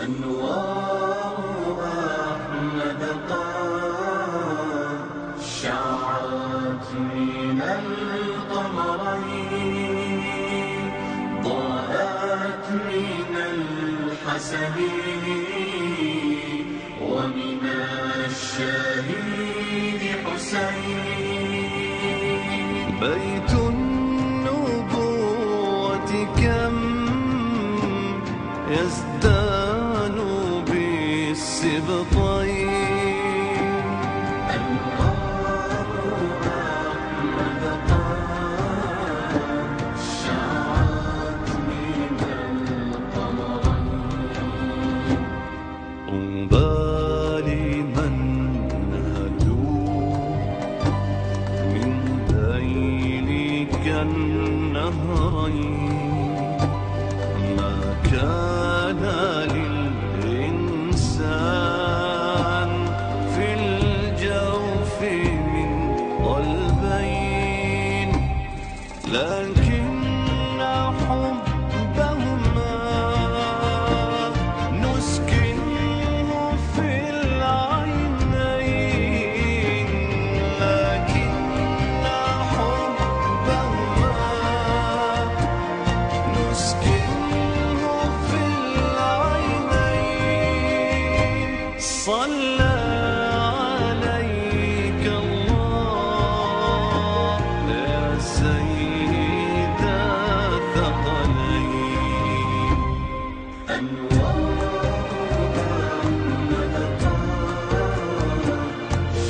أنوار أحمد قد شعت من القمرين، ضاءت من الحسن ومن الشهيد حسين. بيت النبوة كم يزدان بالسبطين، أنوار أحمد قد شعت من القمرين. طوبى لمن نهلوا من ذيلك النهرين، ما كان للإنسان في الجوف من قلبين، لكن حبهما نسكنه في العينين، لكن حبهما نسكنه في العينين. صلى عليك الله يا سيد الثقلين. أنوار أحمد قد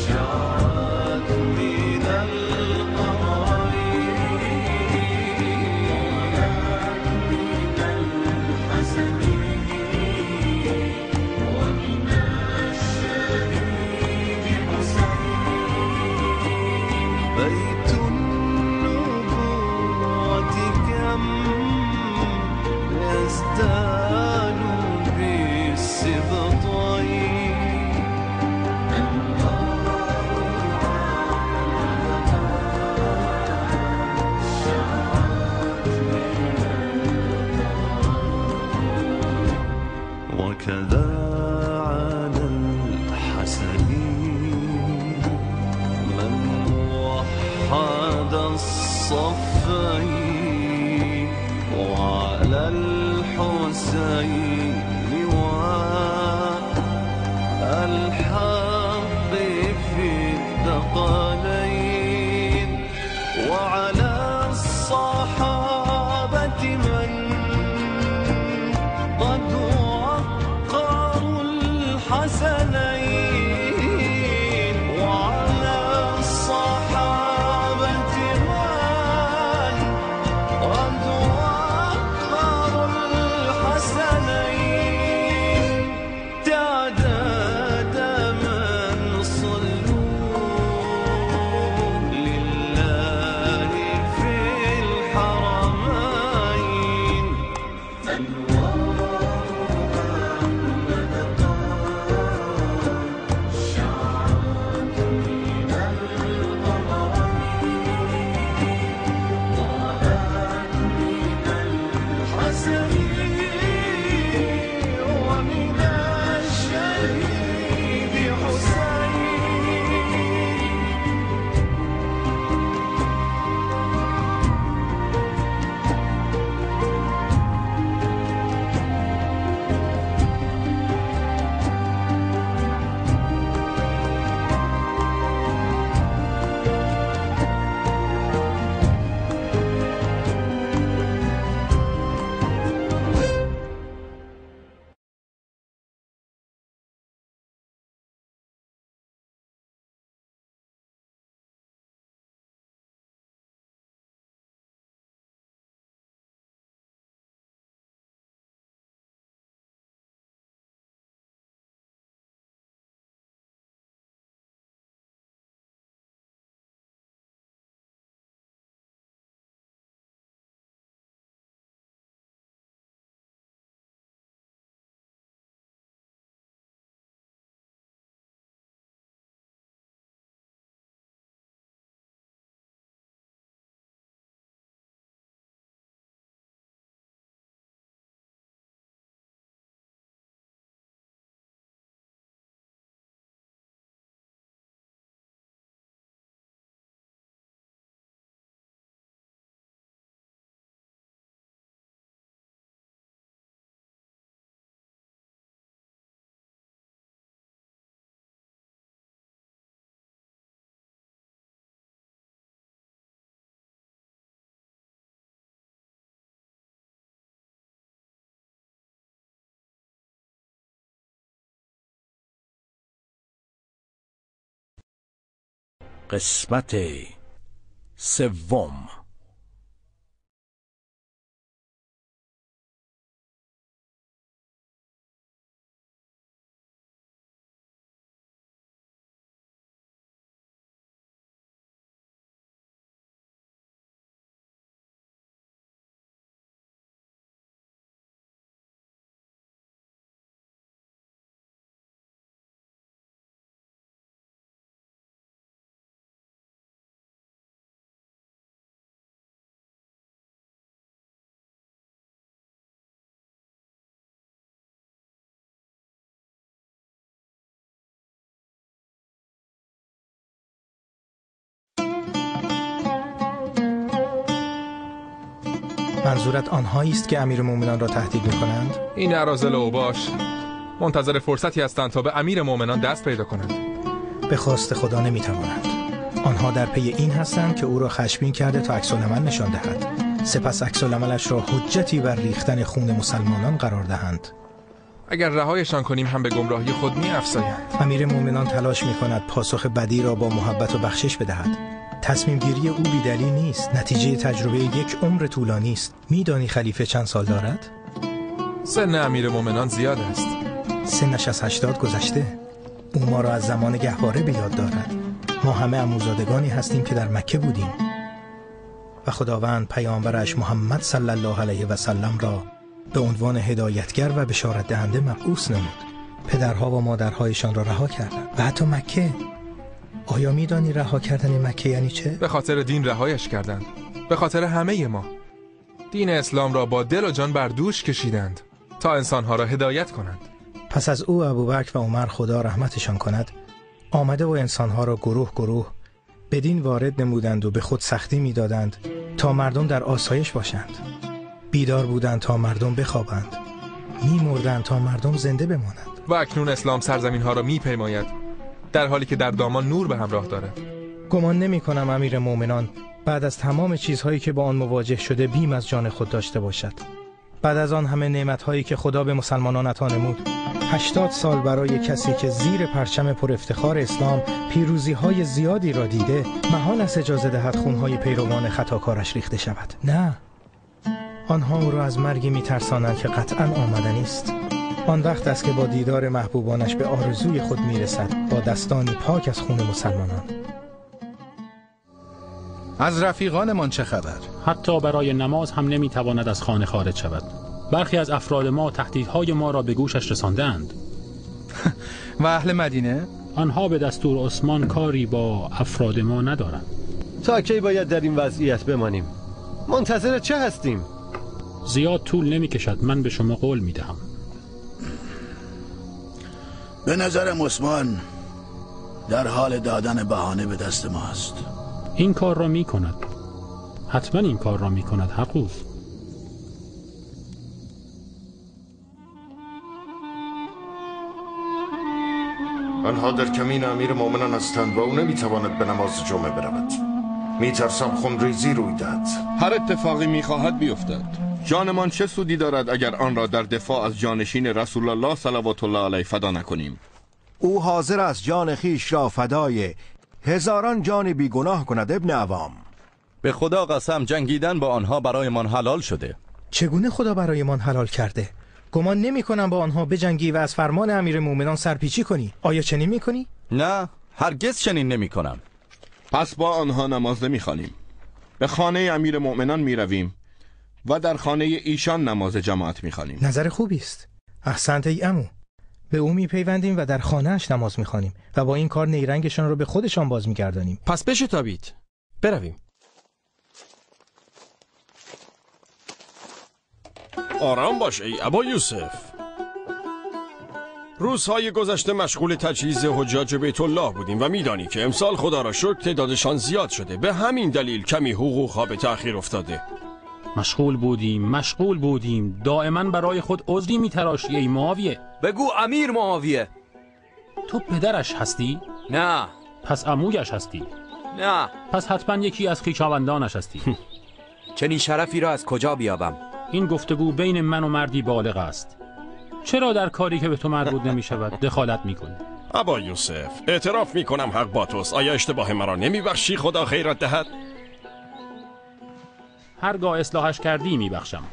شعت من القمرين، من الحسن ومن الشهيد حسين. بيت النبوة كم يزدان بالسبطين، أنوار أحمد قد شعت من القمرين. وكذا على الحسن من وحد الصفين، وعلى الحسين والحق في الثقلين، وعلى الصحابة من قد وقروا الحسنين، وعلى الصحابة من قد وقروا الحسنين. تعداد من صلوا لله في الحرمين. أنوار أحمد قد قسمت سوم. منظورت آنهایی است که امیر مومنان را تهدید می‌کنند؟ این اراذل اوباش منتظر فرصتی هستند تا به امیر مومنان دست پیدا کنند. به خواست خدا نمی‌توانند. آنها در پی این هستند که او را خشمگین کرده تا عکس‌العمل نشان دهد. سپس عکس‌العملش را حجتی بر ریختن خون مسلمانان قرار دهند. اگر رهایشان کنیم هم به گمراهی خود می‌افزایند. امیر مومنان تلاش می‌کند پاسخ بدی را با محبت و بخشش بدهد. تصمیم گیری او بی‌دلیل نیست، نتیجه تجربه یک عمر طولانی است. میدانی خلیفه چند سال دارد؟ سن امیر مومنان زیاد است. سنش از 80 گذشته. او ما را از زمان گهواره به یاد دارد. ما همه عموزادگانی هستیم که در مکه بودیم و خداوند پیامبرش محمد صلی الله علیه و سلم را به عنوان هدایتگر و بشارت دهنده مبعوث نمود. پدرها و مادرهایشان را رها کردند و حتی مکه. آیا میدانی رها کردن مکه یعنی چه؟ به خاطر دین رهایش کردند. به خاطر همه ما. دین اسلام را با دل و جان بر دوش کشیدند تا انسانها را هدایت کنند. پس از او ابوبکر و عمر خدا رحمتشان کند آمده و انسانها را گروه گروه به دین وارد نمودند و به خود سختی میدادند تا مردم در آسایش باشند. بیدار بودند تا مردم بخوابند. میمردند تا مردم زنده بمانند. و اکنون اسلام سرزمین ها را میپیماید، در حالی که در دامان نور به همراه دارد. گمان نمی کنم امیر مومنان بعد از تمام چیزهایی که با آن مواجه شده بیم از جان خود داشته باشد. بعد از آن همه نعمتهایی که خدا به مسلمانان عطا نمود، 80 سال برای کسی که زیر پرچم پر افتخار اسلام پیروزی‌های زیادی را دیده، محال است اجازه دهد خونهای پیروان خطاکارش ریخته شود. نه، آنها او را از مرگی می‌ترسانند که قطعاً آمدنی است. آن وقت است که با دیدار محبوبانش به آرزوی خود میرسد، با دستانی پاک از خون مسلمانان. از رفیقانمان چه خبر؟ حتی برای نماز هم نمیتواند از خانه خارج شود. برخی از افراد ما تهدیدهای ما را به گوشش رساندند. و اهل مدینه؟ آنها به دستور عثمان کاری با افراد ما ندارند. تا کی باید در این وضعیت بمانیم؟ منتظر چه هستیم؟ زیاد طول نمیکشد، من به شما قول میدهم. به نظرم عثمان در حال دادن بهانه به دست ما است. این کار را می کند. حتما این کار را می کند حقوق. آنها در کمین امیر مومنان هستند و او نمی تواند به نماز جمعه برود. می ترسم خونریزی روی دهد. هر اتفاقی می خواهد بیفتد. جانمان چه سودی دارد اگر آن را در دفاع از جانشین رسول الله صلوات الله علیه فدا نکنیم؟ او حاضر است جان خیش را فدای هزاران جان بیگناه کند ابن عوام. به خدا قسم جنگیدن با آنها برایمان حلال شده. چگونه خدا برایمان حلال کرده؟ گمان نمی کنم با آنها بجنگی و از فرمان امیر مومنان سرپیچی کنی. آیا چنین می کنی؟ نه، هرگز چنین نمی کنم. پس با آنها نماز نمی خوانیم. به خانه امیر مومنان می رویم و در خانه ایشان نماز جماعت می‌خوانیم. نظر خوبی است. احسنت ای عمو. به او میپیوندیم و در خانه‌اش نماز می‌خوانیم و با این کار نیرنگشان را به خودشان باز می‌گردانیم. پس بشتابید. برویم. آرام باش ای ابا یوسف. روزهای گذشته مشغول تجهیز حجاج بیت الله بودیم و میدانی که امسال خدا را شکر تعدادشان زیاد شده. به همین دلیل کمی حقوقها به تأخیر افتاده. مشغول بودیم دائما برای خود عذری میتراشی ای معاویه. بگو امیر معاویه. تو پدرش هستی؟ نه. پس عمویش هستی؟ نه. پس حتما یکی از خویشاوندانش هستی. چنین شرفی را از کجا بیابم؟ این گفتگو بین من و مردی بالغ است. چرا در کاری که به تو مربوط نمی شود دخالت می کنی؟ ابا یوسف، اعتراف میکنم حق با توست. آیا اشتباه مرا نمیبخشی؟ خدا خیرت دهد. هرگاه اصلاحش کردی میبخشم.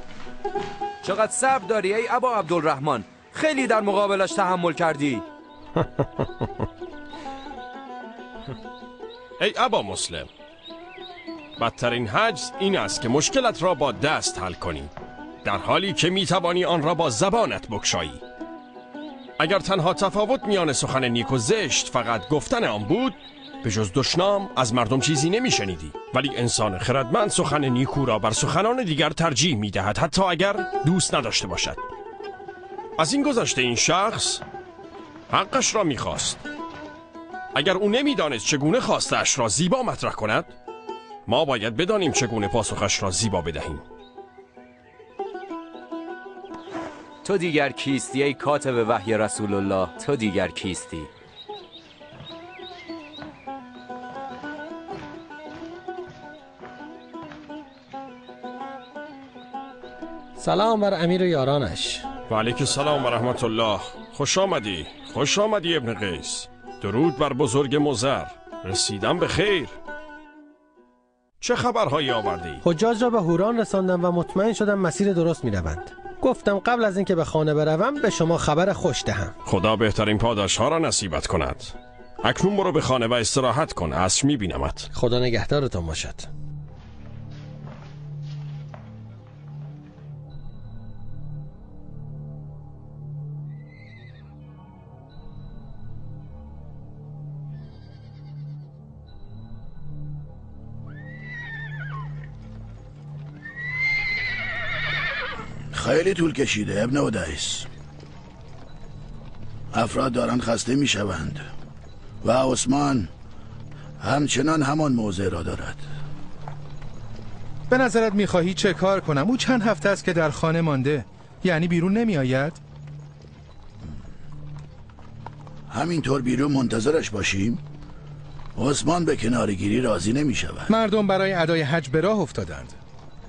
چقدر صبر داری ای ابا عبدالرحمن، خیلی در مقابلش تحمل کردی. ای ابا مسلم، بدترین حجز این است که مشکلت را با دست حل کنی، در حالی که میتوانی آن را با زبانت بکشایی. اگر تنها تفاوت میان سخن نیک و زشت فقط گفتن آن بود، به جز دشنام از مردم چیزی نمیشنیدی. ولی انسان خردمند سخن نیکو را بر سخنان دیگر ترجیح میدهد، حتی اگر دوست نداشته باشد. از این گذشته این شخص حقش را میخواست. اگر او نمیدانست چگونه خواستش را زیبا مطرح کند، ما باید بدانیم چگونه پاسخش را زیبا بدهیم. تو دیگر کیستی ای کاتب وحی رسول الله؟ تو دیگر کیستی؟ سلام بر امیر و یارانش. و علیک السلام و رحمت الله. خوش آمدی، خوش آمدی ابن قیس. درود بر بزرگ مضر. رسیدم به خیر. چه خبرهایی آوردی؟ حجاج را به هوران رساندم و مطمئن شدم مسیر درست می روند. گفتم قبل از اینکه به خانه بروم به شما خبر خوش دهم. خدا بهترین پاداش ها را نصیبت کند. اکنون برو به خانه و استراحت کن. عصر می بینمت. خدا نگهدارتان باشد. خیلی طول کشیده ابن اودیس. افراد دارن خسته میشوند و عثمان همچنان همان موضع را دارد. به نظرت میخواهی چه کار کنم؟ او چند هفته است که در خانه مانده، یعنی بیرون نمیآید؟ همینطور بیرون منتظرش باشیم؟ عثمان به کنارگیری راضی نمیشود. مردم برای ادای حج به راه افتادند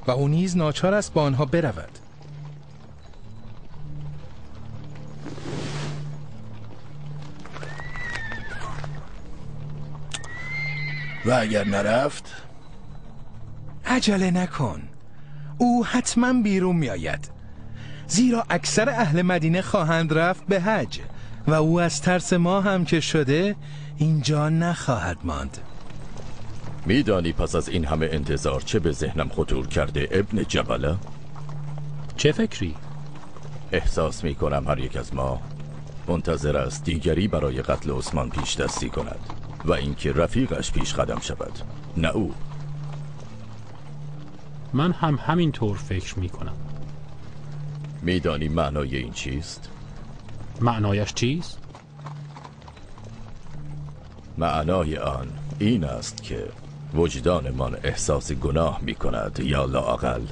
و او نیز ناچار است با آنها برود. و اگر نرفت؟ عجله نکن، او حتما بیرون می آید، زیرا اکثر اهل مدینه خواهند رفت به حج و او از ترس ما هم که شده اینجا نخواهد ماند. میدانی پس از این همه انتظار چه به ذهنم خطور کرده ابن جبله؟ چه فکری؟ احساس می کنم هر یک از ما منتظر است دیگری برای قتل عثمان پیش دستی کند و اینکه رفیقش پیش قدم شود، نه او. من هم همینطور فکر می کنم. میدانی معنای این چیست؟ معنایش چیست؟ معنای آن این است که وجدانمان احساس گناه می کند، یا لااقل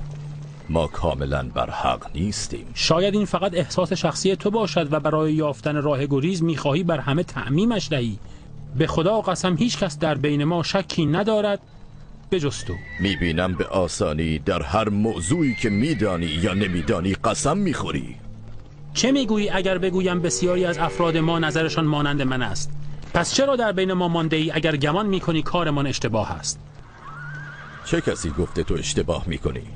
ما کاملا بر حق نیستیم. شاید این فقط احساس شخصی تو باشد و برای یافتن راه گریز میخواهی بر همه تعمیمش دهی. به خدا قسم هیچ کس در بین ما شکی ندارد به جز تو. میبینم به آسانی در هر موضوعی که میدانی یا نمیدانی قسم میخوری. چه میگویی اگر بگویم بسیاری از افراد ما نظرشان مانند من است؟ پس چرا در بین ما مانده ای اگر گمان میکنی کارمان اشتباه است؟ چه کسی گفته تو اشتباه میکنی؟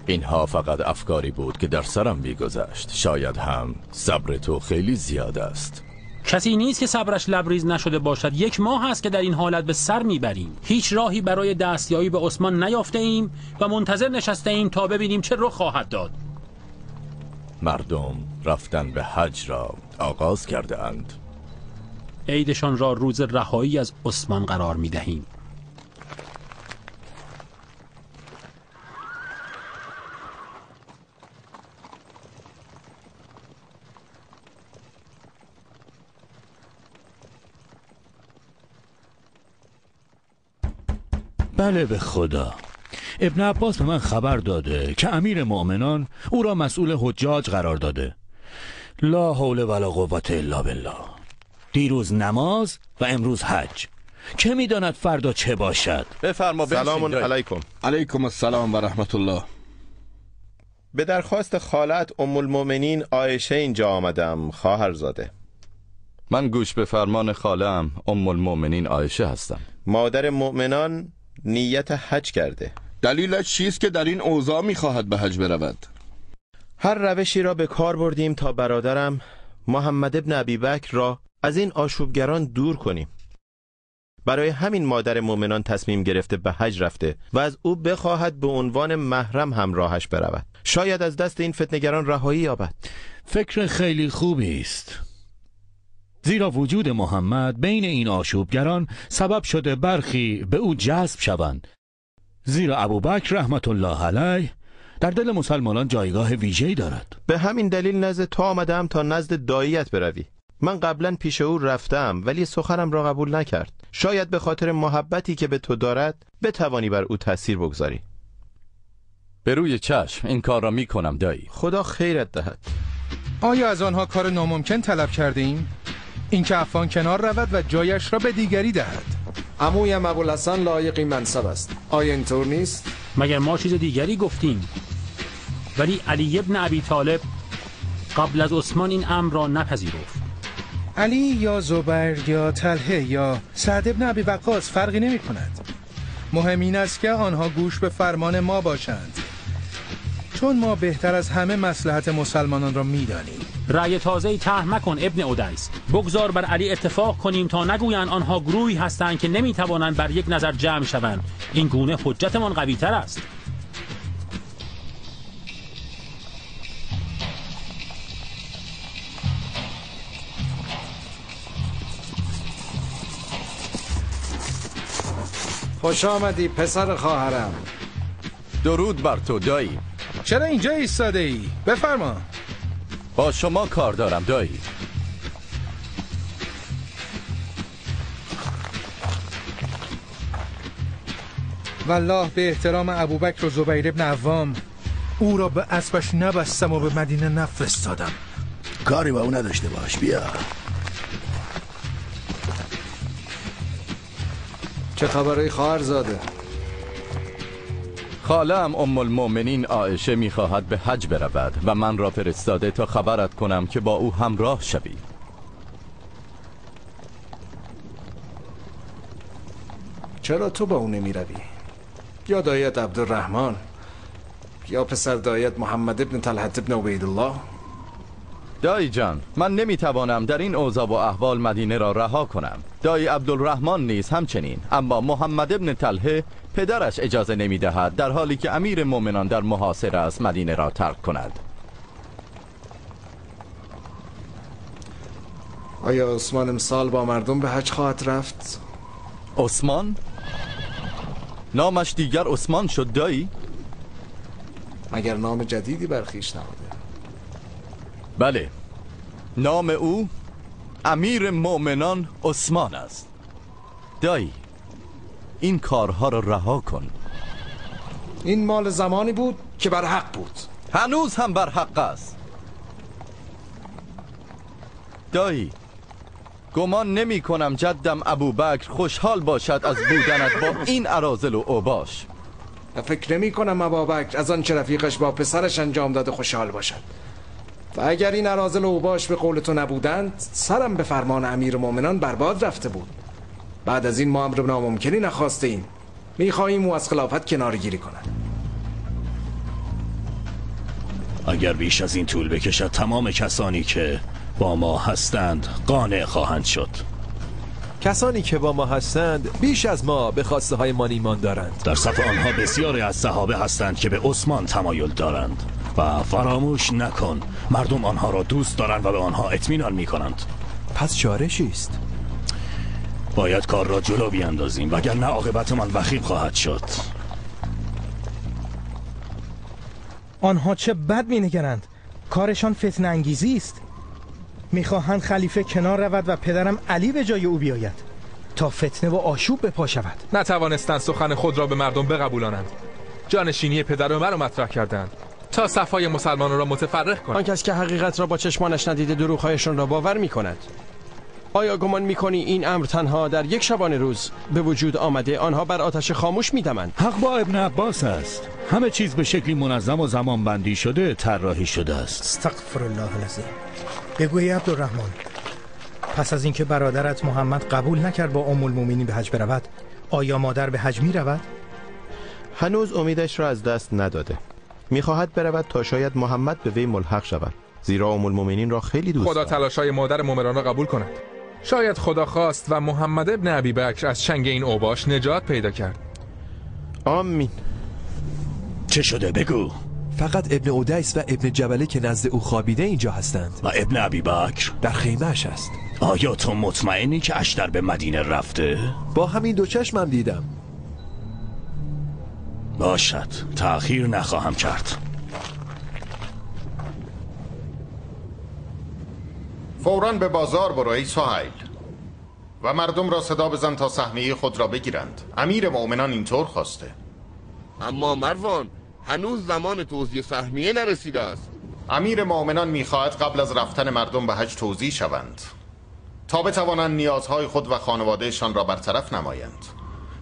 اینها فقط افکاری بود که در سرم میگذشت. شاید هم صبر تو خیلی زیاد است. کسی نیست که صبرش لبریز نشده باشد. یک ماه است که در این حالت به سر میبریم. هیچ راهی برای دستیابی به عثمان نیافته ایم و منتظر نشسته ایم تا ببینیم چه رخ خواهد داد. مردم رفتن به حج را آغاز کرده اند. عیدشان را روز رهایی از عثمان قرار میدهیم. بله به خدا، ابن عباس به من خبر داده که امیر مؤمنان او را مسئول حجاج قرار داده. لا حول ولا قوة الا بالله. دیروز نماز و امروز حج. که میداند فردا چه باشد؟ بفرما. سلام علیکم. علیکم السلام و رحمت الله. به درخواست خالت ام المؤمنین عایشه اینجا آمدم خواهرزاده. من گوش به فرمان خاله‌ام ام المؤمنین عایشه هستم. مادر مؤمنان نیت حج کرده. دلیلش چیست که در این اوضاع میخواهد به حج برود؟ هر روشی را به کار بردیم تا برادرم محمد ابن ابی بکر را از این آشوبگران دور کنیم. برای همین مادر مؤمنان تصمیم گرفته به حج رفته و از او بخواهد به عنوان محرم همراهش برود. شاید از دست این فتنه‌گران رهایی یابد. فکر خیلی خوبی است، زیرا وجود محمد بین این آشوبگران سبب شده برخی به او جذب شوند. زیرا ابوبکر رحمت الله علیه در دل مسلمانان جایگاه ویژه‌ای دارد. به همین دلیل نزد تو آمدم تا نزد داییت بروی. من قبلا پیش او رفتم ولی سخنم را قبول نکرد. شاید به خاطر محبتی که به تو دارد بتوانی بر او تاثیر بگذاری. به روی چشم این کار را میکنم دایی. خدا خیرت دهد. آیا از آنها کار ناممکن طلب کرده ایم؟ اینکه عفان کنار رود و جایش را به دیگری دهد. عمویم ابوالحسن لایق این منصب است. آیا اینطور نیست؟ مگر ما چیز دیگری گفتیم؟ ولی علی ابن ابی طالب قبل از عثمان این امر را نپذیرفت. علی یا زبیر یا طلحه یا سعد ابن ابی وقاص فرقی نمی کند. مهم این است که آنها گوش به فرمان ما باشند، چون ما بهتر از همه مصلحت مسلمانان را می‌دانیم. رأی تازه‌ای طرح مکن ابن اودیس. بگذار بر علی اتفاق کنیم تا نگویند آنها گروهی هستند که نمی‌توانند بر یک نظر جمع شوند. این گونه حجتمان قوی‌تر است. خوش آمدی پسر خواهرم. درود بر تو دایی. چرا اینجا ایستاده ای؟ بفرما. با شما کار دارم دایی. والله به احترام ابوبکر و زبیر ابن عوام او را به اسبش نبستم و به مدینه نفرستادم. کاری با او نداشته باش، بیا. چه خبرای خواهرزاده؟ خاله‌ام ام المؤمنین عایشه میخواهد به حج برود و من را فرستاده تا خبرت کنم که با او همراه شوی. چرا تو با او نمیروی؟ یا دایت عبدالرحمن یا پسر دایت محمد ابن طلحه ابن عبیدالله. دایی جان، من نمیتوانم در این اوضاع و احوال مدینه را رها کنم. دایی عبدالرحمن نیز همچنین، اما محمد ابن طلحه پدرش اجازه نمیدهد در حالی که امیر مؤمنان در محاصره است مدینه را ترک کند. آیا عثمان امسال با مردم به حج خواهد رفت؟ عثمان؟ نامش دیگر عثمان شد دایی؟ مگر نام جدیدی بر خویش نهاده؟ بله، نام او امیر مؤمنان عثمان است. دایی این کارها را رها کن. این مال زمانی بود که بر حق بود. هنوز هم بر حق است. دایی گمان نمی کنم جدم ابوبکر خوشحال باشد از بودنت با این اراذل و اوباش. فکر نمی کنم ابوبکر از آنچه رفیقش با پسرش انجام داده خوشحال باشد. و اگر این اراذل و اوباش به قول تو نبودند، سرم به فرمان امیر مؤمنان برباد رفته بود. بعد از این ما امر ناممکنی نخواسته ایم. میخواهیم او از خلافت کنارگیری کند. اگر بیش از این طول بکشد تمام کسانی که با ما هستند قانع خواهند شد. کسانی که با ما هستند بیش از ما به خواسته های ما ایمان دارند. در صف آنها بسیاری از صحابه هستند که به عثمان تمایل دارند و فراموش نکن مردم آنها را دوست دارند و به آنها اطمینان می کنند. پس چاره چیست؟ باید کار را جلو بیاندازیم وگرنه عاقبتمان وخیم خواهد شد. آنها چه بد می‌نگرند. کارشان فتنه انگیزی است. میخواهند خلیفه کنار رود و پدرم علی به جای او بیاید تا فتنه و آشوب به پا شود. نتوانستند سخن خود را به مردم بقبولانند. جانشینی پدر مرا مطرح کردند تا صفای مسلمانان را متفرق کنند. آن کس که حقیقت را با چشمانش ندیده دروغهایشان را باور میکند. آیا گمان میکنی این امر تنها در یک شبانه روز به وجود آمده؟ آنها بر آتش خاموش میدمند. حق با ابن عباس است. همه چیز به شکلی منظم و زمان بندی شده طراحی شده است. استغفر الله العظیم. بگوی عبدالرحمن، پس از اینکه برادرت محمد قبول نکرد با ام المؤمنین به حج برود، آیا مادر به حج می رود؟ هنوز امیدش را از دست نداده. میخواهد برود تا شاید محمد به وی ملحق شود، زیرا ام المؤمنین را خیلی دوست خدا دارد. تلاشای مادر مؤمنان را قبول کند. شاید خدا خواست و محمد ابن ابی بکر از چنگ این اوباش نجات پیدا کرد. آمین. چه شده بگو؟ فقط ابن اودیس و ابن جبله که نزد او خوابیده اینجا هستند. و ابن ابی بکر در خیمه‌اش است. آیا تو مطمئنی که اشتر به مدینه رفته؟ با همین دو چشمم دیدم. باشد، تأخیر نخواهم کرد. فوراً به بازار برو ای سهیل و مردم را صدا بزن تا سهمیه خود را بگیرند. امیر مؤمنان اینطور خواسته. اما مروان، هنوز زمان توزیع سهمیه نرسیده است. امیر مؤمنان میخواهد قبل از رفتن مردم به حج توزیع شوند تا بتوانند نیازهای خود و خانوادهشان را برطرف نمایند.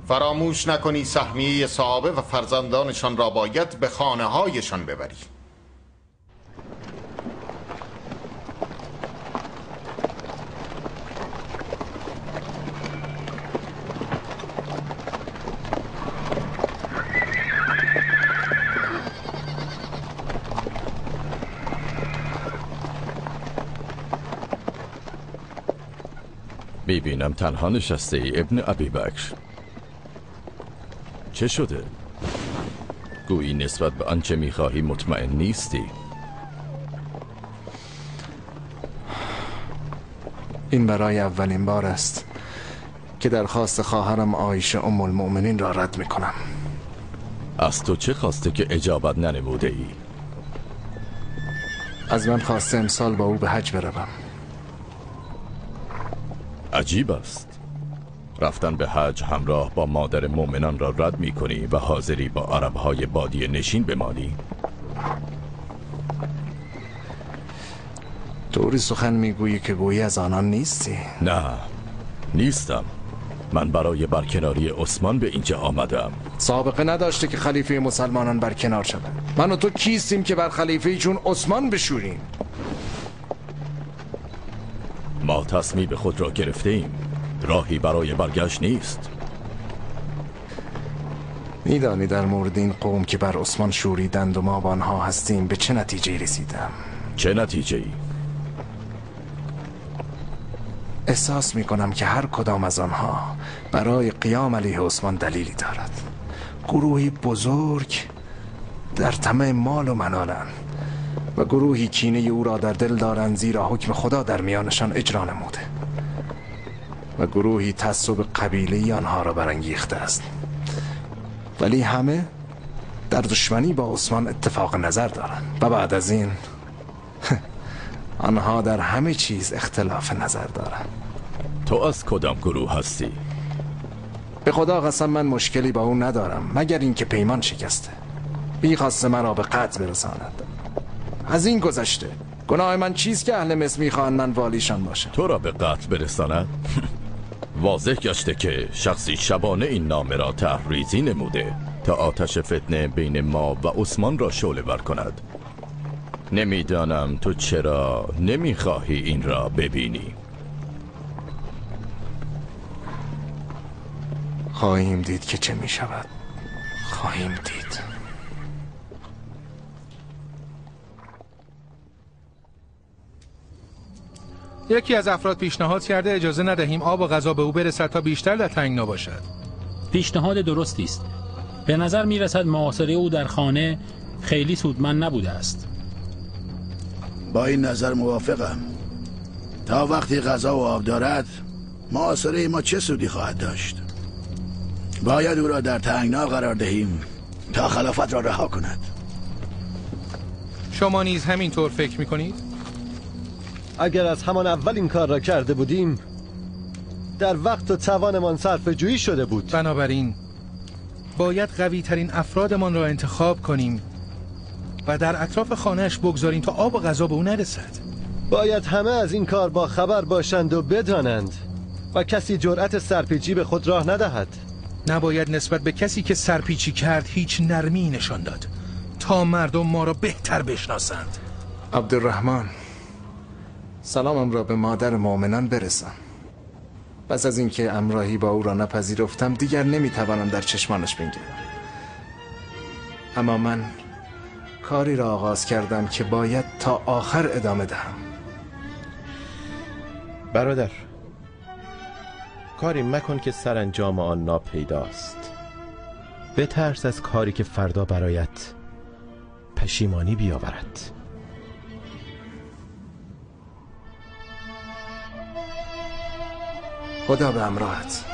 فراموش نکنی سهمیه صحابه و فرزندانشان را باید به خانه هایشان ببری. میبینم تنها نشسته ای ابن ابی بکر. چه شده؟ گویی نسبت به آنچه میخواهی مطمئن نیستی. این برای اولین بار است که درخواست خواهرم عایشه ام المؤمنین را رد میکنم. از تو چه خواسته که اجابت ننموده ای؟ از من خواسته امسال با او به حج بروم. عجیب است. رفتن به حج همراه با مادر مؤمنان را رد می کنی و حاضری با عربهای بادیه نشین بمانی؟ طوری سخن میگویی که گویی از آنان نیستی. نه، نیستم. من برای برکناری عثمان به اینجا آمدم. سابقه نداشته که خلیفه مسلمانان برکنار شود. من و تو کیستیم که بر خلیفه چون عثمان بشوریم؟ ما تصمیم خود را گرفته ایم. راهی برای برگشت نیست. میدانی در مورد این قوم که بر عثمان شوریدند و ما با آنها هستیم به چه نتیجه رسیدم؟ چه نتیجه ای؟ احساس میکنم که هر کدام از آنها برای قیام علیه عثمان دلیلی دارد. گروهی بزرگ در طمع مال و منالند و گروهی کینه او را در دل دارند، زیرا حکم خدا در میانشان اجرا نموده، و گروهی تعصب قبیله‌ای آنها را برانگیخته است. ولی همه در دشمنی با عثمان اتفاق نظر دارند و بعد از این آنها در همه چیز اختلاف نظر دارند. تو از کدام گروه هستی؟ به خدا قسم من مشکلی با او ندارم، مگر اینکه پیمان شکسته، بیخواسته مرا به قتل برساند. از این گذشته گناه من چیست که اهل مصر میخواهند من والیشان باشم؟ تو را به قتل برساند؟ واضح گشته که شخصی شبانه این نامه را تحریزی نموده تا آتش فتنه بین ما و عثمان را شعله ور کند. نمیدانم تو چرا نمیخواهی این را ببینی. خواهیم دید که چه میشود. خواهیم دید. یکی از افراد پیشنهاد کرده اجازه ندهیم آب و غذا به او برسد تا بیشتر در تنگنا باشد. پیشنهاد درستی است. به نظر میرسد محاصره او در خانه خیلی سودمند نبوده است. با این نظر موافقم. تا وقتی غذا و آب دارد محاصره ما چه سودی خواهد داشت؟ باید او را در تنگنا قرار دهیم تا خلافت را رها کند. شما نیز همینطور فکر میکنید؟ اگر از همان اول این کار را کرده بودیم در وقت و توانمان صرفه جویی شده بود. بنابراین باید قوی ترین افرادمان را انتخاب کنیم و در اطراف خانهش بگذاریم تا آب و غذا به او نرسد. باید همه از این کار با خبر باشند و بدانند و کسی جرأت سرپیچی به خود راه ندهد. نباید نسبت به کسی که سرپیچی کرد هیچ نرمی نشان داد تا مردم ما را بهتر بشناسند. عبدالرحمن، سلامم را به مادر مؤمنان برسان. پس از اینکه امراهی با او را نپذیرفتم دیگر نمیتوانم در چشمانش بنگرم. اما من کاری را آغاز کردم که باید تا آخر ادامه دهم. برادر، کاری مکن که سرانجام آن ناپیداست. بترس از کاری که فردا برایت پشیمانی بیاورد. خدا به همراهت.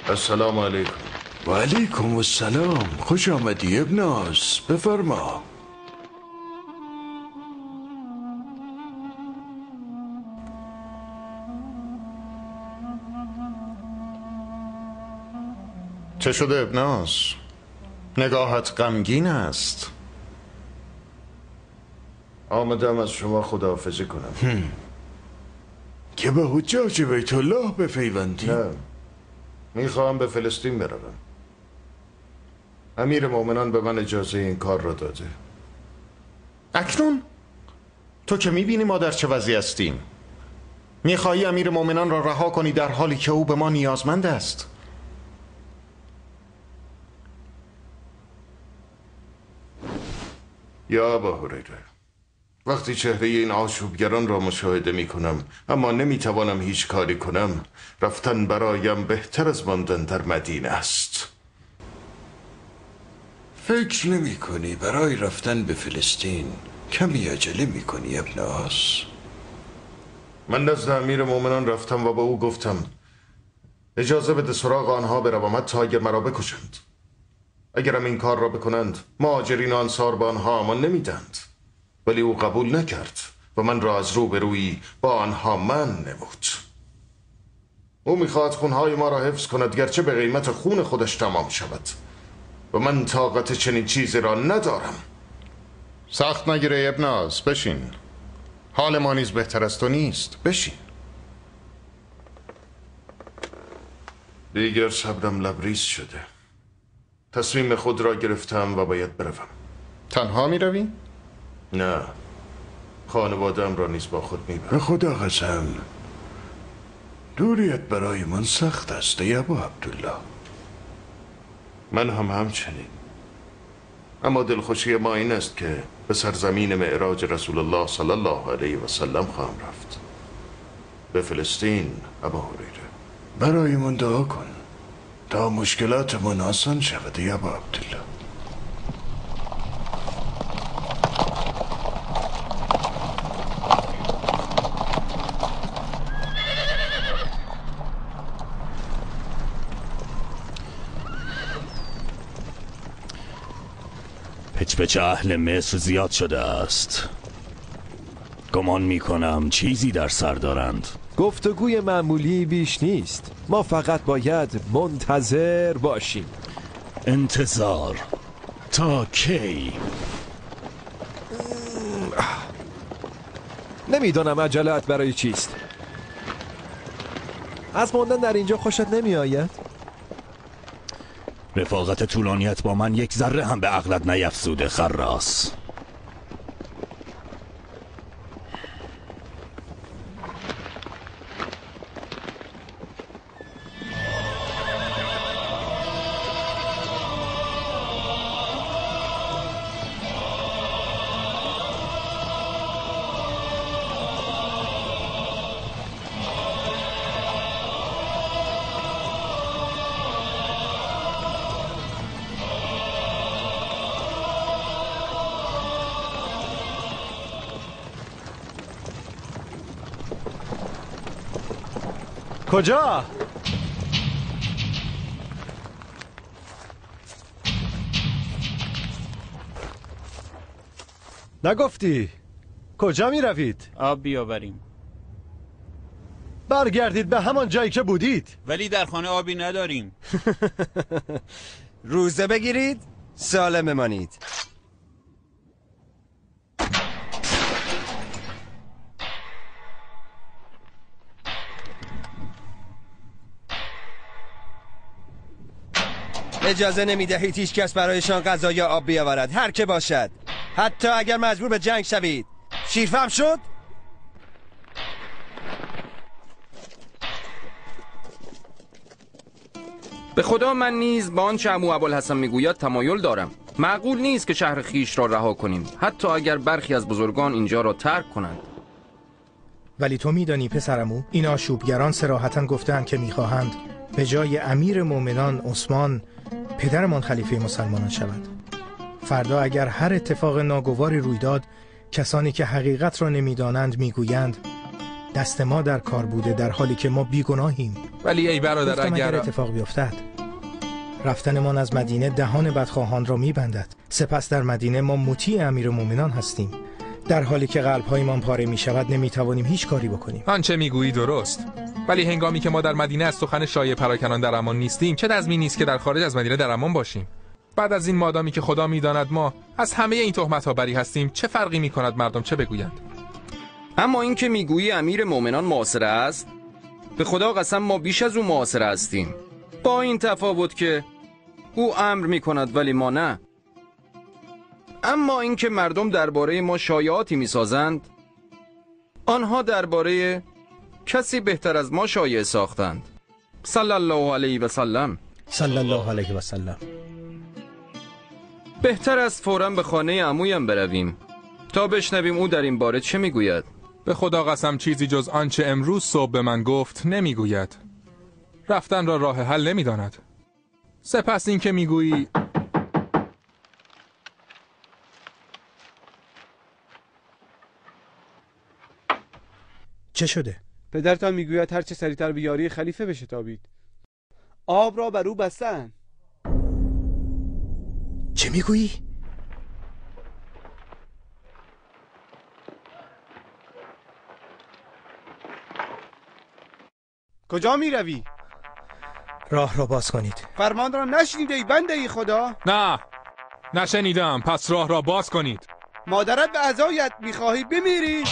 السلام علیکم. و علیکم السلام. خوش آمدی ابن عاص، بفرما. چه شده ابن عاص؟ نگاهت غمگین است. آمدم از شما خداحافظی کنم. که به حجاج بیت الله بپیوندی؟ نه، میخواهم به فلسطین بروم. امیر مؤمنان به من اجازه این کار را داده. اکنون تو که میبینی ما در چه وضعی هستیم، میخواهی امیر مؤمنان را رها کنی در حالی که او به ما نیازمند است؟ یا ابا هریره، وقتی چهره این آشوبگران را مشاهده می کنم اما نمی توانم هیچ کاری کنم، رفتن برایم بهتر از ماندن در مدینه است. فکر نمی کنی برای رفتن به فلسطین کمی عجله می کنی ابن عاص؟ من نزد امیر مؤمنان رفتم و با او گفتم اجازه بده سراغ آنها بروم حتی اگر مرا بکشند. اگرم این کار را بکنند مهاجرین انصار به آنها امان نمیدند. ولی او قبول نکرد و من را از روبرویی با آنها من نمود. او میخواهد خونهای ما را حفظ کند گرچه به قیمت خون خودش تمام شود و من طاقت چنین چیزی را ندارم. سخت نگیره ابن عاص، بشین. حال ما نیز بهتر از تو نیست، بشین. دیگر صبرم لبریز شده. تصمیم خود را گرفتم و باید بروم. تنها میروی؟ نه، خانواده‌ام را نیز با خود میبرم. به خدا قسم دوریت برای من سخت است ای ابا عبدالله. من هم همچنین. اما دلخوشی ما این است که به سرزمین معراج رسول الله صلی الله علیه و سلم خواهم رفت، به فلسطین. ابا هریره برای من دعا کن تا مشکلات من آسان شود ای ابا عبدالله. پچ اهل مصر زیاد شده است. گمان می کنم چیزی در سر دارند. گفتگوی معمولی بیش نیست. ما فقط باید منتظر باشیم. انتظار تا کی؟ نمیدانم عجلت برای چیست. از ماندن در اینجا خوشت نمی آید؟ رفاقت طولانیت با من یک ذره هم به عقلت نیفزوده خراس. کجا؟ نگفتی کجا می روید؟ آب بیاوریم. برگردید به همان جایی که بودید. ولی در خانه آبی نداریم. روزه بگیرید، سالم بمانید. اجازه نمی دهید هیچ کس برایشان غذا یا آب بیاورد، هر که باشد، حتی اگر مجبور به جنگ شوید. شیرفهم شد؟ به خدا من نیز با آنچه عمو ابوالحسن میگوید تمایل دارم. معقول نیست که شهر خیش را رها کنیم، حتی اگر برخی از بزرگان اینجا را ترک کنند. ولی تو میدانی پسرمو، این آشوبگران صراحتاً گفتند که میخواهند به جای امیر مؤمنان عثمان پدرمان خلیفه مسلمانان شود. فردا اگر هر اتفاق ناگواری روی داد، کسانی که حقیقت را نمیدانند میگویند دست ما در کار بوده، در حالی که ما بیگناهیم. ولی ای برادر، اگر اتفاق بیفتد، رفتنمان از مدینه دهان بدخواهان را میبندد. سپس در مدینه ما مطیع امیر مؤمنان هستیم. در حالی که قلب‌هایمان پاره می‌شود نمی‌توانیم هیچ کاری بکنیم. آنچه میگویی درست، ولی هنگامی که ما در مدینه از سخن شایع پراکنان در امان نیستیم، چه تضمینی نیست که در خارج از مدینه در امان باشیم؟ بعد از این مادامی که خدا می‌داند ما از همه این تهمت‌ها بری هستیم، چه فرقی می‌کند مردم چه بگویند؟ اما این که میگویی امیر مؤمنان معاصره است، به خدا قسم ما بیش از او معاصره هستیم، با این تفاوت که او امر می‌کند ولی ما نه. اما اینکه مردم درباره ما شایعاتی میسازند، آنها درباره کسی بهتر از ما شایعه ساختند. صلی الله علیه و سلم. صلی الله علیه و سلم. بهتر است فوراً به خانه عمویم برویم تا بشنویم او در این باره چه میگوید. به خدا قسم چیزی جز آنچه امروز صبح به من گفت نمیگوید. رفتن را راه حل نمیداند. سپس اینکه میگویی چه شده؟ پدرتان میگوید هر چه سریعتر به یاری خلیفه بشتابید. آب را بر او بستند. چه میگویی؟ کجا میروی؟ راه را باز کنید. فرمان را نشنیده ای بنده ای خدا؟ نه، نشنیدم. پس راه را باز کنید. مادرت به عزایت میخواهی بمیری؟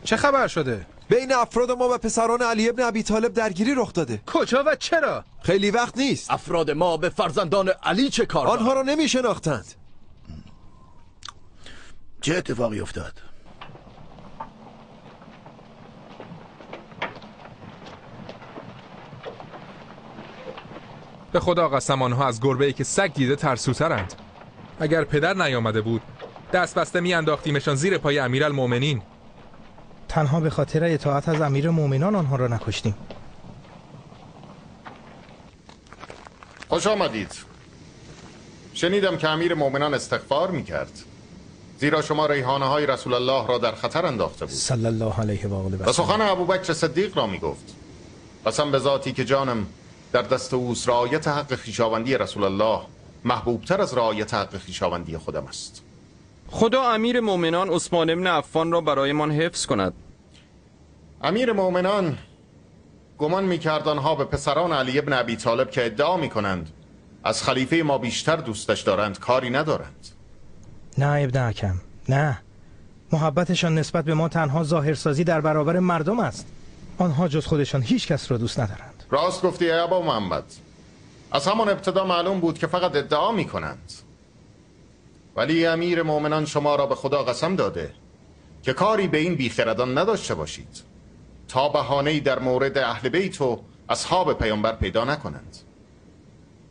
چه خبر شده؟ بین افراد ما و پسران علی ابن ابی طالب درگیری رخ داده. کجا و چرا؟ خیلی وقت نیست. افراد ما به فرزندان علی چه کار؟ آنها را نمی شناختند. چه اتفاقی افتاد؟ به خدا قسم آنها از گربه‌ای که سگ دیده ترسوترند. اگر پدر نیامده بود دست بسته میانداختیمشان زیر پای امیرالمؤمنین. تنها به خاطر اطاعت از امیر مؤمنان آنها را نکشتیم. خوش آمدید. شنیدم که امیر مؤمنان استغفار میکرد، زیرا شما ریحانه های رسول الله را در خطر انداخته بود. صلی الله علیه و آله و سلم. و سخن ابوبکر صدیق را میگفت. قسم به ذاتی که جانم در دست اوست، رعایت حق خویشاوندی رسول الله محبوبتر از رعایت حق خویشاوندی خودم است. خدا امیر مؤمنان عثمان بن عفان را برایمان حفظ کند. امیر مؤمنان گمان می‌کرد آنها به پسران علی ابن ابی طالب که ادعا می‌کنند از خلیفه ما بیشتر دوستش دارند کاری ندارند. نه ابن حکم، نه. محبتشان نسبت به ما تنها ظاهرسازی در برابر مردم است. آنها جز خودشان هیچ کس را دوست ندارند. راست گفتی ای ابا محمد. از همان ابتدا معلوم بود که فقط ادعا می کنند. ولی امیر مؤمنان شما را به خدا قسم داده که کاری به این بیخردان نداشته باشید تا بهانه‌ای در مورد اهل بیت و اصحاب پیامبر پیدا نکنند.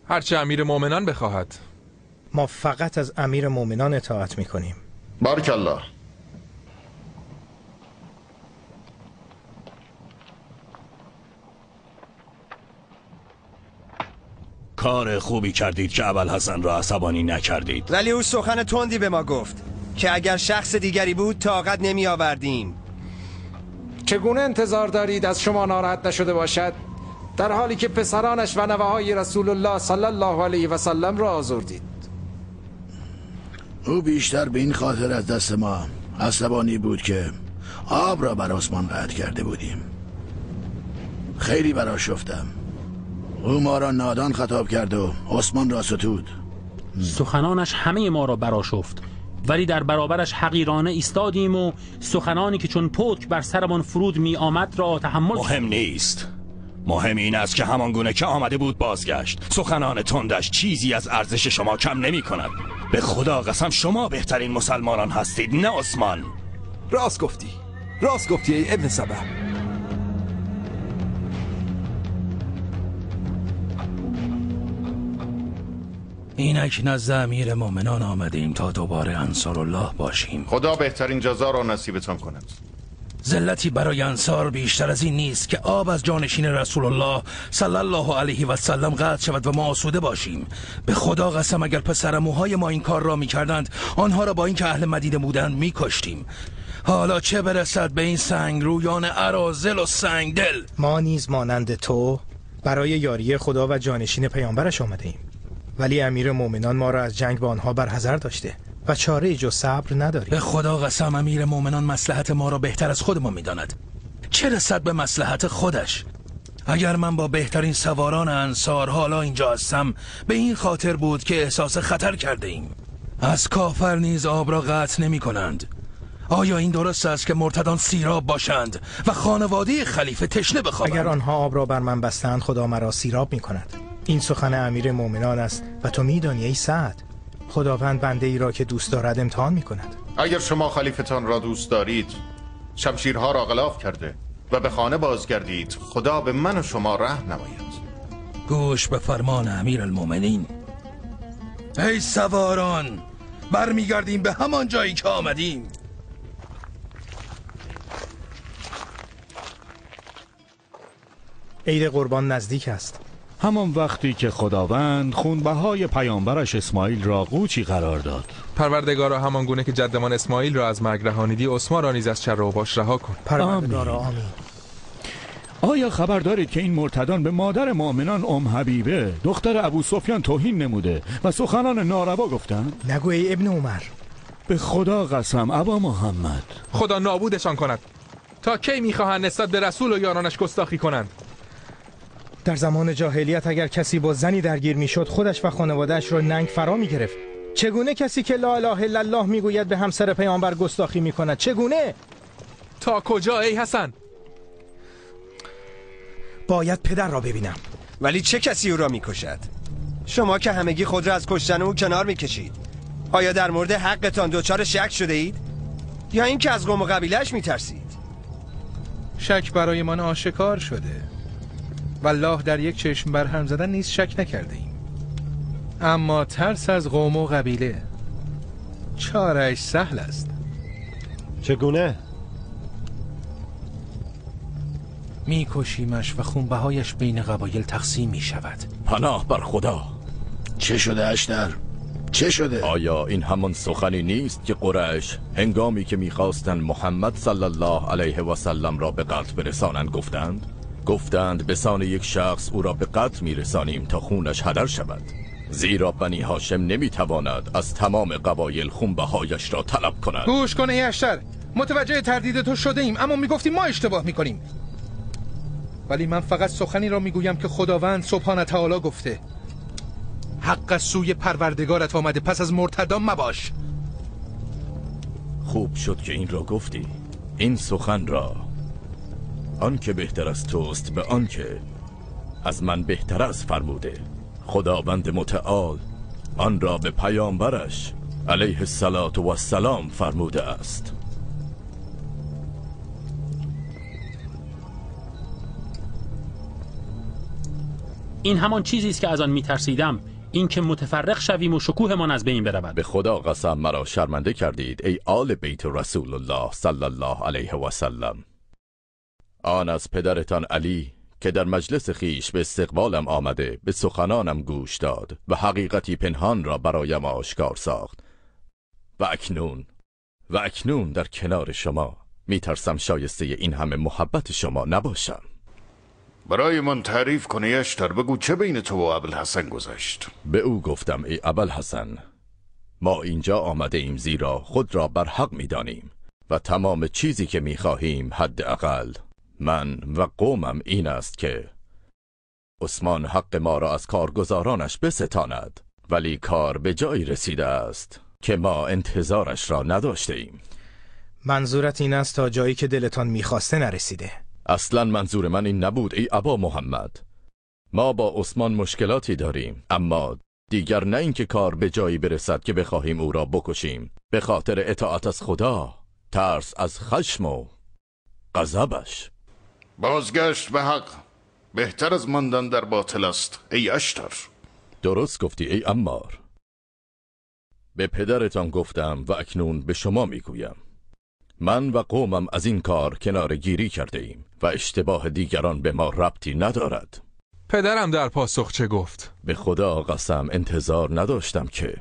هرچه امیر مؤمنان بخواهد. ما فقط از امیر مؤمنان اطاعت میکنیم. بارک الله. کار خوبی کردید که ابوالحسن را عصبانی نکردید. ولی او سخن تندی به ما گفت که اگر شخص دیگری بود طاقت نمی آوردیم. چگونه انتظار دارید از شما ناراحت نشده باشد در حالی که پسرانش و نوه‌های رسول الله صلی الله علیه و سلم را آزردید؟ او بیشتر به این خاطر از دست ما عصبانی بود که آب را بر آسمان قطع کرده بودیم. خیلی برآشفتم. او ما را نادان خطاب کرد و عثمان را ستود. سخنانش همه ما را برآشفت، ولی در برابرش حقیرانه ایستادیم و سخنانی که چون پتک بر سرمان فرود می آمد را تحمل. مهم نیست. مهم این است که همان گونه که آمده بود بازگشت. سخنان تندش چیزی از ارزش شما کم نمی کند. به خدا قسم شما بهترین مسلمانان هستید، نه عثمان. راست گفتی، راست گفتی ای ابن سبع. اینک نزد امیر مؤمنان آمدیم تا دوباره انصار الله باشیم. خدا بهترین جزا را نصیبتان کند. ذلتی برای انصار بیشتر از این نیست که آب از جانشین رسول الله صلی الله علیه و سلم قطع شود و ما آسوده باشیم. به خدا قسم اگر پسرعموهای ما این کار را می‌کردند، آنها را با اینکه اهل مدینه بودند می‌کشتیم. حالا چه برسد به این سنگ رویان اراذل و سنگ دل. ما نیز مانند تو برای یاری خدا و جانشین پیامبرش آمده ایم، ولی امیر مؤمنان ما را از جنگ با آنها برحذر داشته و چاره جز صبر نداریم. به خدا قسم امیر مؤمنان مصلحت ما را بهتر از خود ما میداند. چه رسد به مصلحت خودش؟ اگر من با بهترین سواران انصار حالا اینجا هستم، به این خاطر بود که احساس خطر کرده ایم. از کافر نیز آب را قطع نمی کنند. آیا این درست است که مرتدان سیراب باشند و خانواده خلیفه تشنه بخوابند؟ اگر آنها آب را بر من بستند، خدا مرا سیراب می کند. این سخن امیر مؤمنان است و تو میدانی ای سعد، خداوند بنده ای را که دوست دارد امتحان می کند. اگر شما خلیفتان را دوست دارید، شمشیرها را غلاف کرده و به خانه بازگردید، خدا به من و شما رحم نماید. گوش به فرمان امیرالمؤمنین. ای سواران، برمیگردیم به همان جایی که آمدیم. عید قربان نزدیک است. همان وقتی که خداوند خونبهای پیامبرش اسماعیل را قوچی قرار داد. پروردگارا، همان گونه که جدمان اسماعیل را از مرگ رهانیدی، عثمان را نیز از شر و باش رها کن. پروردگارا آمین. آیا خبر دارید که این مرتدان به مادر مؤمنان ام حبیبه دختر ابو سفیان توهین نموده و سخنان ناروا گفتند؟ نگو ای ابن عمر. به خدا قسم ابا محمد، خدا نابودشان کند. تا کی میخواهند نسبت به رسول و یارانش گستاخی کنند؟ در زمان جاهلیت اگر کسی با زنی درگیر میشد، خودش و خانواده‌اش را ننگ فرا میگرفت. چگونه کسی که لا اله الا الله میگوید به همسر پیامبر گستاخی میکند؟ چگونه؟ تا کجا ای حسن؟ باید پدر را ببینم. ولی چه کسی او را میکشد؟ شما که همگی خود را از کشتن او کنار میکشید. آیا در مورد حقتان دچار شک شده اید؟ یا اینکه از قوم و قبیله‌اش میترسید؟ شک برای من آشکار شده. والله در یک چشم برهم زدن نیز شک نکرده ایم. اما ترس از قوم و قبیله چاره‌اش سهل است. چگونه؟ میکشیمش و خونبهایش بین قبایل تقسیم میشود. پناه بر خدا. چه شده اشتر؟ چه شده؟ آیا این همان سخنی نیست که قریش هنگامی که میخواستند محمد صلی الله علیه و سلم را به قتل برسانند گفتند؟ گفتند به سان یک شخص او را به قتل میرسانیم تا خونش هدر شود، زیرا بنی هاشم نمیتواند از تمام قبایل خونبهایش را طلب کند. گوش کن ای اشتر، متوجه تردید تو شده ایم، اما میگفتیم ما اشتباه میکنیم. ولی من فقط سخنی را میگویم که خداوند سبحانه تعالی گفته. حق از سوی پروردگارت آمده، پس از مرتدان مباش. خوب شد که این را گفتی. این سخن را آن که بهتر از توست به آن که از من بهتر است فرموده. خداوند متعال آن را به پیامبرش علیه الصلاة و السلام فرموده است. این همان چیزی است که از آن میترسیدم، این که متفرق شویم و شکوهمان از بین برود. به خدا قسم مرا شرمنده کردید ای آل بیت رسول الله صلی الله علیه و سلم. آن از پدرتان علی که در مجلس خیش به استقبالم آمده به سخنانم گوش داد و حقیقتی پنهان را برایم آشکار ساخت و اکنون در کنار شما میترسم شایسته این همه محبت شما نباشم. برای من تعریف کنی اشتر، بگو چه بین تو و ابوالحسن گذشت. به او گفتم ای ابوالحسن، ما اینجا آمده ایم زیرا خود را بر حق میدانیم و تمام چیزی که میخواهیم حداقل من و قومم این است که عثمان حق ما را از کارگزارانش بستاند، ولی کار به جایی رسیده است که ما انتظارش را نداشته ایم. منظورت این است تا جایی که دلتان میخواسته نرسیده؟ اصلا منظور من این نبود ای ابا محمد. ما با عثمان مشکلاتی داریم، اما دیگر نه اینکه کار به جایی برسد که بخواهیم او را بکشیم. به خاطر اطاعت از خدا، ترس از خشم و غضبش. بازگشت به حق بهتر از ماندن در باطل است ای اشتر. درست گفتی ای عمار. به پدرتان گفتم و اکنون به شما میگویم. من و قومم از این کار کناره گیری کرده ایم و اشتباه دیگران به ما ربطی ندارد. پدرم در پاسخ چه گفت؟ به خدا قسم انتظار نداشتم که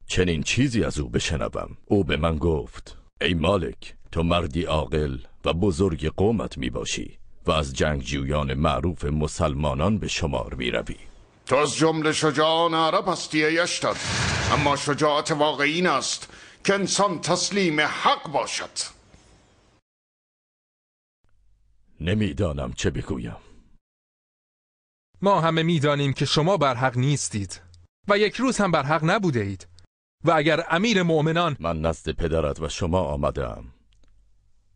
چنین چیزی از او بشنوم. او به من گفت ای مالک، تو مردی عاقل و بزرگ قومت میباشی و از جنگجویان معروف مسلمانان به شمار میروی. تو از جمله شجاعان عرب هستی ای اشتر، اما شجاعت واقعی این است که انسان تسلیم حق باشد. نمیدانم چه بگویم. ما همه میدانیم که شما برحق نیستید و یک روز هم برحق نبوده اید. و اگر امیر مؤمنان... من نزد پدرت و شما آمدم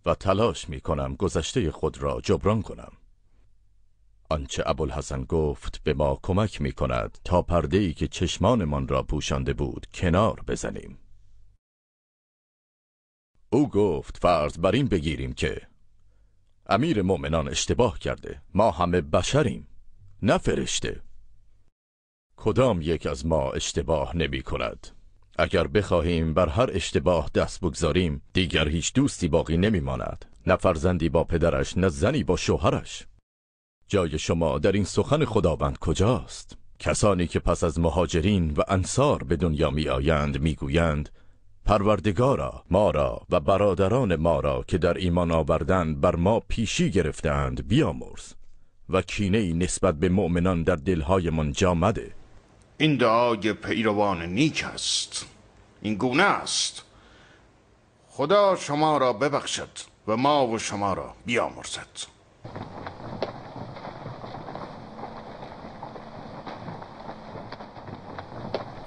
و تلاش میکنم گذشته خود را جبران کنم. آنچه ابوالحسن گفت به ما کمک میکند تا پرده‌ای که چشمانمان را پوشانده بود کنار بزنیم. او گفت فرض بر این بگیریم که امیر مؤمنان اشتباه کرده. ما همه بشریم، نه فرشته. کدام یک از ما اشتباه نمی کند؟ اگر بخواهیم بر هر اشتباه دست بگذاریم دیگر هیچ دوستی باقی نمی ماند، نه فرزندی با پدرش، نه زنی با شوهرش. جای شما در این سخن خداوند کجاست؟ کسانی که پس از مهاجرین و انصار به دنیا می آیند می گویند پروردگارا، ما را و برادران ما را که در ایمان آوردن بر ما پیشی گرفتند بیامرز و کینه‌ای نسبت به مؤمنان در دلهایمان جا مده. این دعای پیروان نیک است. این گونه است. خدا شما را ببخشد و ما و شما را بیامرزد.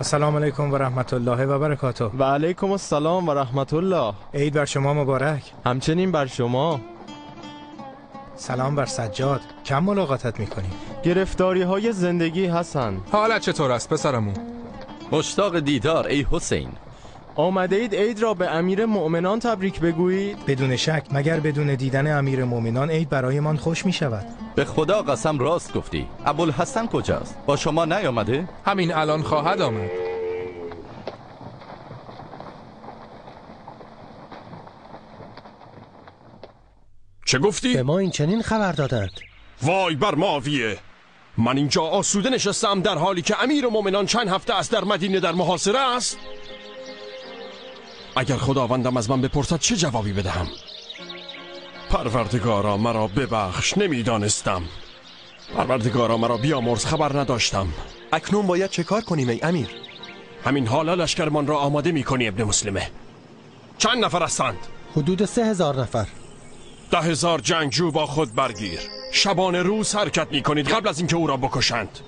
السلام علیکم و رحمت الله و برکاته. و علیکم السلام و رحمت الله. عید بر شما مبارک. همچنین بر شما. سلام بر سجاد. کم ملاقاتت میکنیم. گرفتاری های زندگی حسن. حالت چطور است پسرمو؟ مشتاق دیدار ای حسین. آمده اید عید را به امیر مؤمنان تبریک بگویید؟ بدون شک، مگر بدون دیدن امیر مؤمنان عید برایمان خوش می شود. به خدا قسم راست گفتی. ابوالحسن کجاست؟ با شما نیامده؟ همین الان خواهد آمد. چه گفتی؟ به ما این چنین خبر دادند. وای بر معاویه، من اینجا آسوده نشستم در حالی که امیر مؤمنان چند هفته است در مدینه در محاصره است. اگر خداوندم از من بپرسد چه جوابی بدهم؟ پروردگارا مرا ببخش، نمیدانستم. پروردگارا مرا بیامرز، خبر نداشتم. اکنون باید چه کار کنیم ای امیر؟ همین حالا لشکرمان را آماده میکنی ابن مسلمه. چند نفر هستند؟ حدود 3000 نفر. 10,000 جنگجو با خود برگیر. شبانه روز حرکت میکنید قبل از اینکه او را بکشند.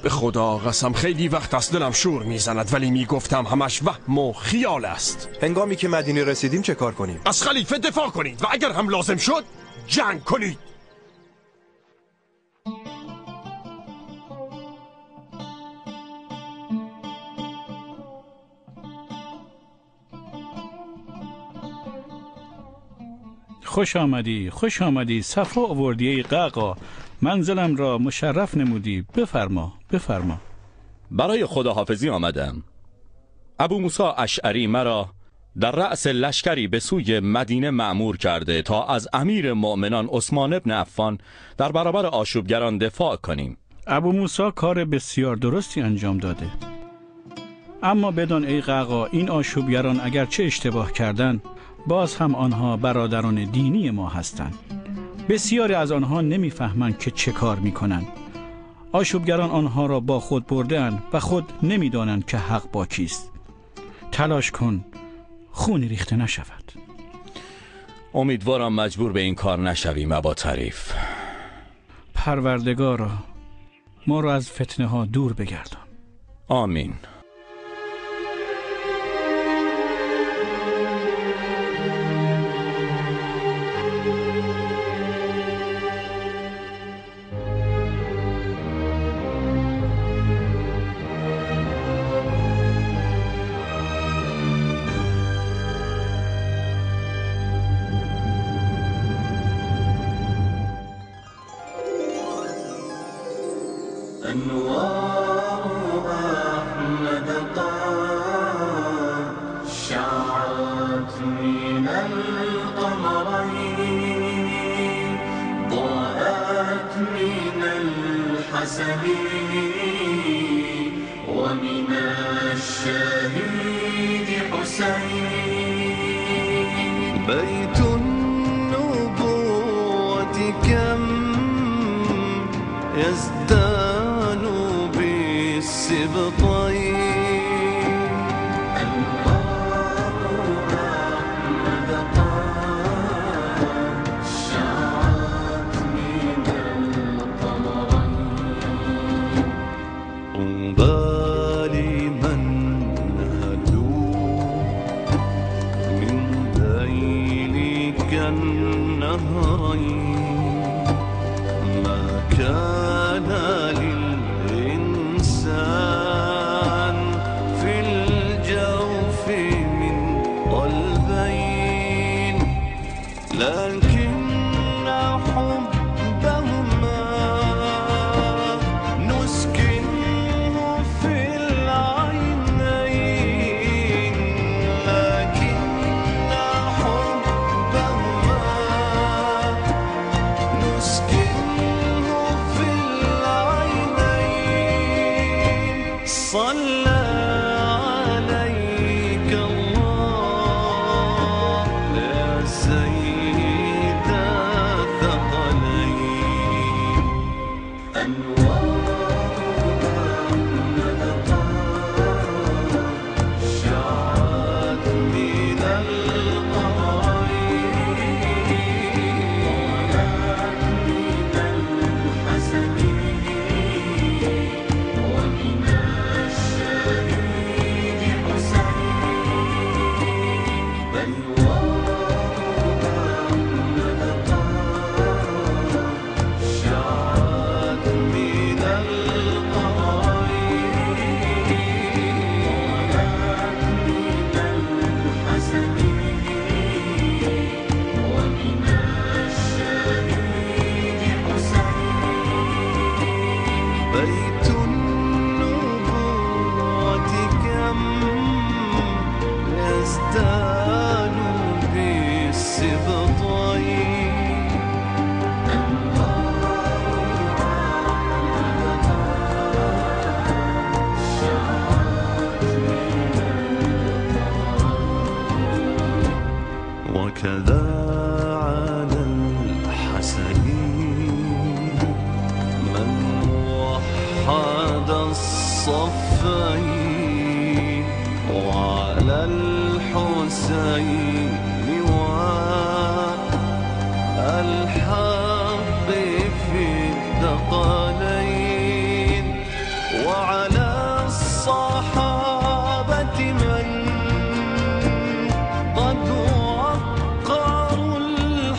به خدا قسم خیلی وقت از دلم شور میزند، ولی میگفتم همش وهم و خیال است. هنگامی که مدینه رسیدیم چه کار کنیم؟ از خلیفه دفاع کنید و اگر هم لازم شد جنگ کنید. خوش آمدی، خوش آمدی، صفا آوردی ای قعقاع، منزلم را مشرف نمودی. بفرما، بفرما. برای خداحافظی آمدم. ابو موسی اشعری مرا در رأس لشکری به سوی مدینه مأمور کرده تا از امیر مؤمنان عثمان ابن عفان در برابر آشوبگران دفاع کنیم. ابو موسی کار بسیار درستی انجام داده، اما بدان ای قعقاع، این آشوبگران اگرچه اشتباه کردند، باز هم آنها برادران دینی ما هستند. بسیاری از آنها نمیفهمند که چه کار میکنند. آشوبگران آنها را با خود برده‌اند و خود نمیدانند که حق با کیست. تلاش کن خونی ریخته نشود. امیدوارم مجبور به این کار نشویم ابا طریف. پروردگارا ما را از فتنه ها دور بگردان. آمین.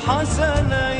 الحسنين.